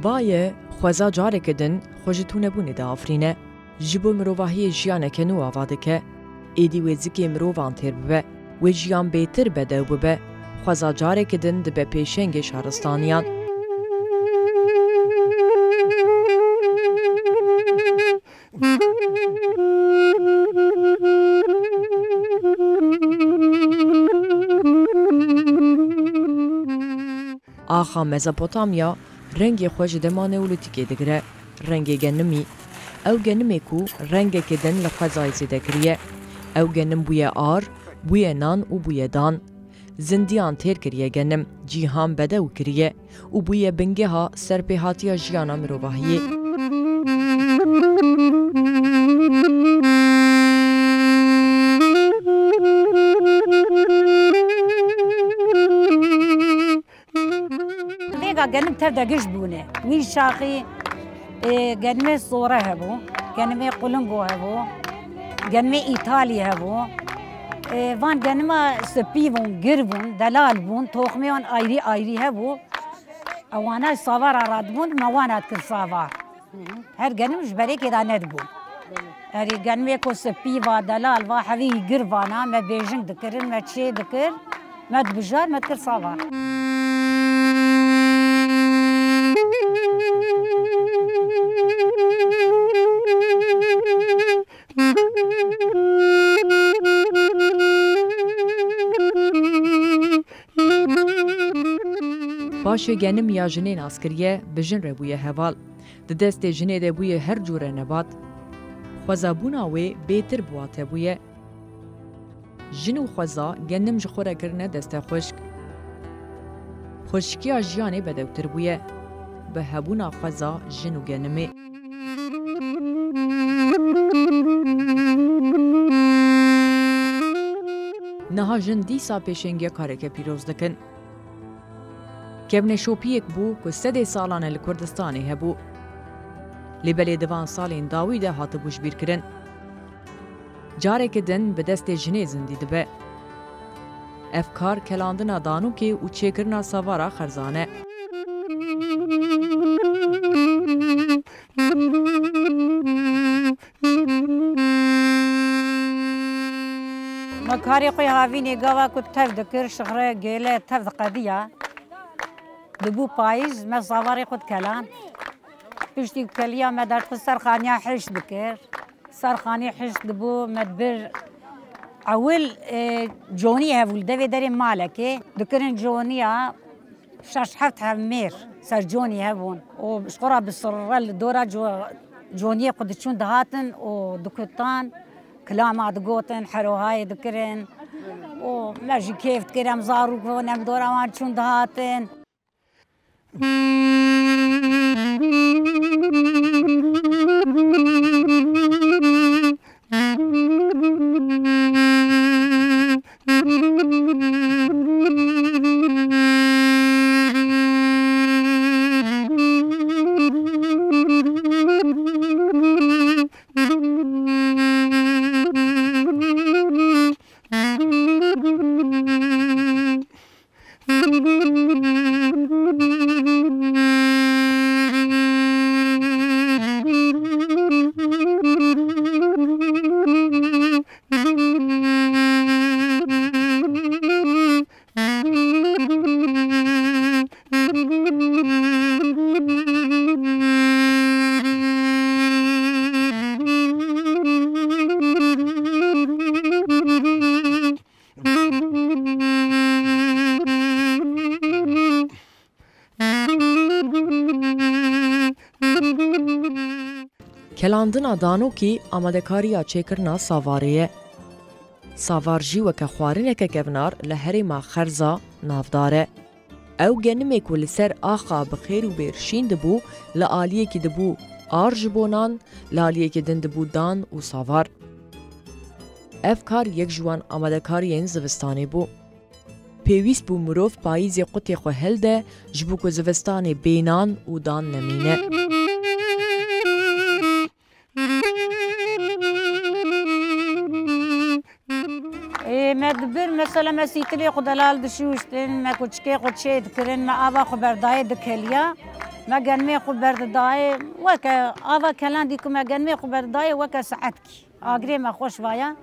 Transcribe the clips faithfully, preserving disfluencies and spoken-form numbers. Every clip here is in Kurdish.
Vaye, xweza careke din xwe ji tûnebûnê diafirîne. Ji bo mirovahiyê jiyaneke nû ava dike. Êdî wê zikê mirovan têr bibe. Wê jiyan bêtir bedew bibe. Xweza careke din dibe pêşengê şaristaniyan. Axa Mezopotamya rengê xwe ji dema Neolîtîkê digire, rengê genimî. Ew genimê ku rengekê din li xwezayê zêde kiriye. Ew genim bûye ar, bûye nan û bûye dan. Zindiyan têr kiriye genim, cîhan bedew kiriye û bûye bingeha serpêhatiya jiyana mirovahiyê. Vêga genim tev de giş bûne. Wî şaxî, e, genimê sore hebû, genimê qulingo hebû, genimê îtalî hebû. E, van genima spî bûn, gir bûn, delal bûn, toxmê wan ayrî ayrî hebû. Ewana savara radibûn, me wana dikir savar. Her genim ji berekê de nedibû. Erê genimê ku spî va, delal va, hevî gir vana, me bêjing dikirin, me çê dikir, me dibijar, me dikir savar. Paşê genim ya jinê nas kiriye, bi jin re bûye heval. Di destê jinê de bûye her cûre nebat. Xwezabûna wê bêtir bi wate bûye. Jin û xweza genim ji xwe re kirine destexwişk. Xwişkiya jiyanê bedewtir bûye. Bi hebûna xweza jin û genimê. Niha jin dîsa pêşengiya kareke pîroz dikin. Kevneşopiyek bû ku sedê salan e li Kurdistanê hebû. Lê belê di van salên dawî de hatibû jibîrkirin. Careke din bi destê jinê zindî dibe. Ev kar kelandina danûkê û çêkirina savara xerzan e. Me karê xwe havînê gava ku tev dikir, şixre, gêle tev diqediya. Dibû payîz, me savarê xwe dikeland. Piştî ku keliya me derxist ser xaniya hişt dikir. Ser xanî hişt dibû, me dibir ewil, e, conî hebû li devê derê malekê. Dikirin coniya şeş heft hev mêr ser conî hebûn. Û ji xwe re bi sirre li dora co-, coniyê xwe diçûn dihatin û dikutan, kilama digotin, herohayê dikirin. Û me jî kêf dikir, em zarok bûn, em dora wan çûn dihatin. Kelandina danokî amadekariya çêkirina savarê ye. Savar jî weke xwarineke kevnar li herêma Xerza navdar e. Ew genimê ku li ser axa bi xêr û bêr şîn dibû, li aliyekî dibû ar ji bo nan, li aliyekî din dibû dan û savar. Ev kar yek ji wan amadekariyên zivistanê bû. Pêwîst bû mirov payîzê qutê xwe hilde, ji bo ku zivistanê bê nan û dan nemîne. Ê, me dibir, mesela me sîtilê xwe delal dişûştin, me kuçikê xwe çê dikirin, me ava xwe berdayê dikeliya. Me genimê xwe berdidayê, weke ava kelandî ku me genimê xwe berdidayê weke saetkî. Agirê me xweş vaya,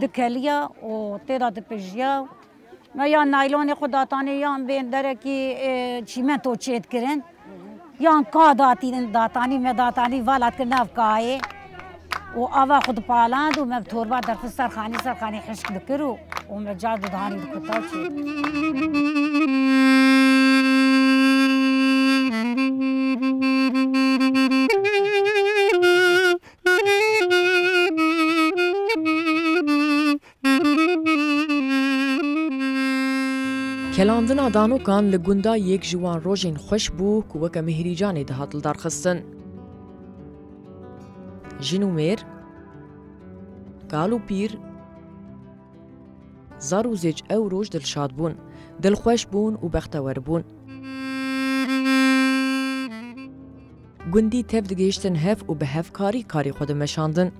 dikeliya û tê de dipijiya. Me yan naylonê xwe datanî, yan bên derekî, e, çîmento çêdikirin, yan ka datînin datanî, me datanî vala dikir nav kayê û ava xwe dipaland û me bi torba derxist ser xanî, ser xanî hişk dikir û, û me car didanî dikuta çê. Kelandina danokan li gunda yek ji wan rojên xweş bû ku weke mihrîcanê dihat lidarxistin. Jin û mêr, kal û pîr, zar û zêç ew roj dilşad bûn, dilxweş bûn û bextewer bûn. Gundî tev digihiştin hev û bi hevkarî karê xwe dimeşandin.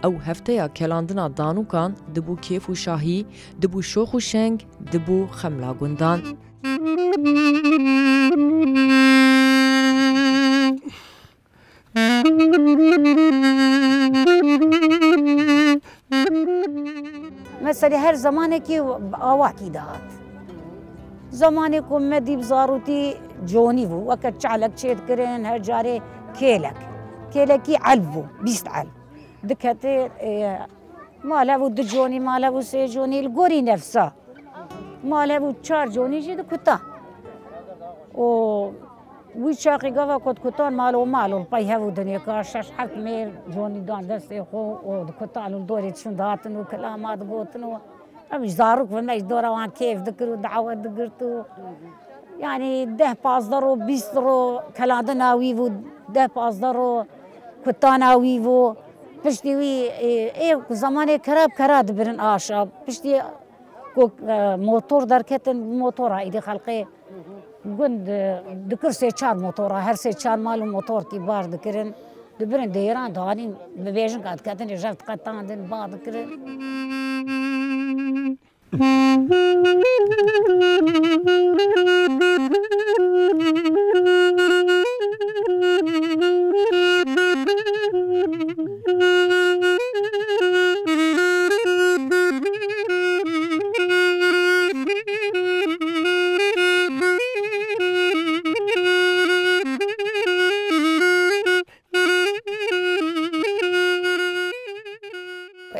Ew hefteya kelandina danûkan dibû kêf û şahî, dibû şox û şeng, dibû xemla gundan. Meselê her zemanekî awakî dihat. Zemanê ku me dî bi zarûtî conî bû, weke çalek çêdikirin, her carê kêlek. Kêlekî elf bû, bîst elf. Diketê, e, mal hebû du conî, mal hebû sê conî, li gorî nefsa. Mal hebû çar conî jî dikuta. Û wî çaxî gava ku dikutan mal û mal û li pey hev û dinêka şeş heft mêr conî dan destê xwe û dikutan û li dorê diçûn dihatin û kilama digotin û em ji zarok ve me ji dora wan kêf dikir û dawet digirt û yanî deh pazdeh ro, bîst ro kelandina wî bû, deh pazdeh ro kutana wî bû. Piştî wî, ê, ê ku zemanê kera bi kera dibirin aşa. Piştî ku, e, motor derketin, bi motora êdî xelkê gund, e, dikir sê çar motora, her sê çar mal û motor tî bar dikirin. Dibirin dêran dihanîn, bi bêjinka diketin, ê jev diqetandin, ba dikirin.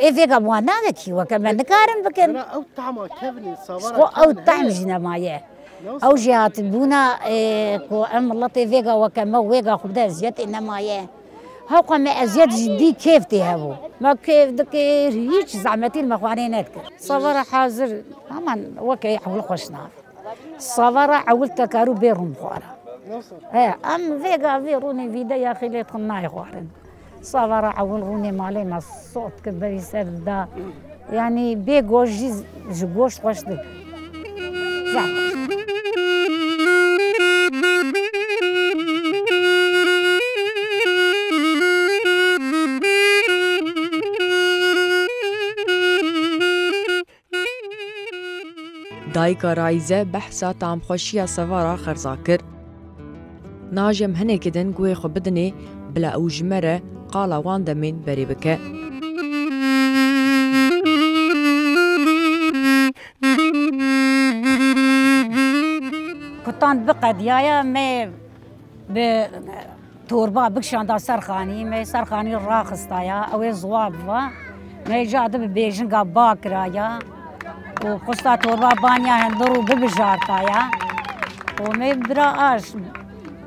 Ê vêga bi wan navekî weke me nikarin bikin. Wela ew tahma kevnê savara Xwe ew kevn tahm heye. Jî nemaye. Ne Ew wisa? Jî hatibûna, ê, ku em miletê vêga weke me wêga xwe bide eziyetê nemaye. Hewqa me eziyet ji dî kêf tê hebû. Me kêf dikir, hîç zehmetî li me xwarê nedikir. Savara hazir, heman weke ewil xweş navê. Savara ewil tekarû bê rûn xwara. He, em vêga vê rûnê vîde ya xîlê dixin nayê xwarin. Savara ewil rûnê malê me sot kir berî ser da. Yanî bê goşt jî ji goşt xweş dibî. Zaf xweş. Dayika Rayîze behsa tamxweşiya sevara xerza kir. Najem hinekî din guhê xwe bidinê, bila ew ji me re qala wan demên berê bike. Kutan biqediyaya me bi torba bikişanda ser xanî, me ser xanî raxistaya, ew ê ziwa biva. Me ca di bi bêjinga ba kiraya û xusta torba banya hindir û bibijartaya. Û me bira aş,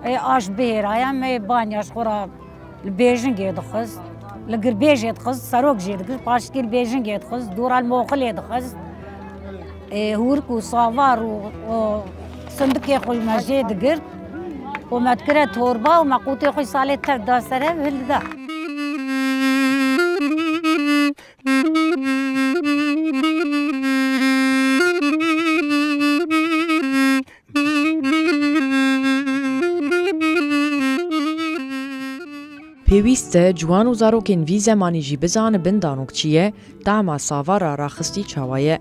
ê aş bihêraya, me banya ji xwe ra li bêjingê dixist, li girbêjê dixist, serok jê dikir, paşkî li bêjingê dixist, dûra li moxilê dixist. Ê, hûrik û savar û, û sindikê xwe me jê digirt û me dikire torba û me qûtê xwe salê tev da ser hev hildida. Pêwîst e ciwan û zarokên vî zemanî jî bizanibin danok çi ye, tahma savara raxistî çawa ye.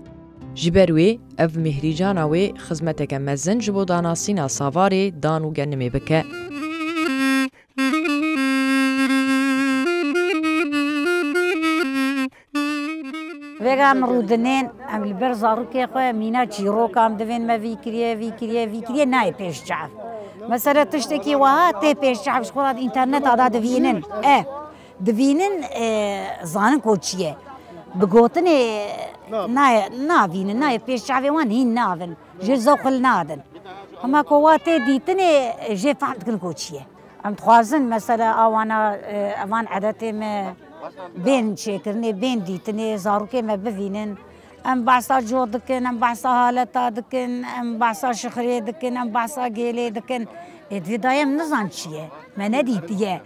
Ji ber wê ev mihrîcana wê xizmeteke mezin ji bo danasîna Savarê, Dan û Genimê bike. Vêga em rûdinên, em li ber zarokê xwe mîna çîrokan divên me vî kiriye, vî kiriye, vî kiriye nayê pêş çav. Mesela tiştekî wiha tê pêş çav ji xwe re di înterneta de divînin. E, divînin, e, zanin ku çi ye. Bi gotinê nayê, navînin, nayê pêş çavê wan hîn navin. Jê zewq li nadin. Hema ku wa tê dîtinê jê fehm dikin ku çi ye. Em dixwazin mesela awana, e, evan edetê me bên çêkirinê, bên dîtinê, zarokê me bivînin. Em behsa cot dikin, em behsa haleta dikin, em behsa şixirê dikin, em behsa gêlê dikin. Ê, divê dayê em nizan çi ye. Me nedîtiye.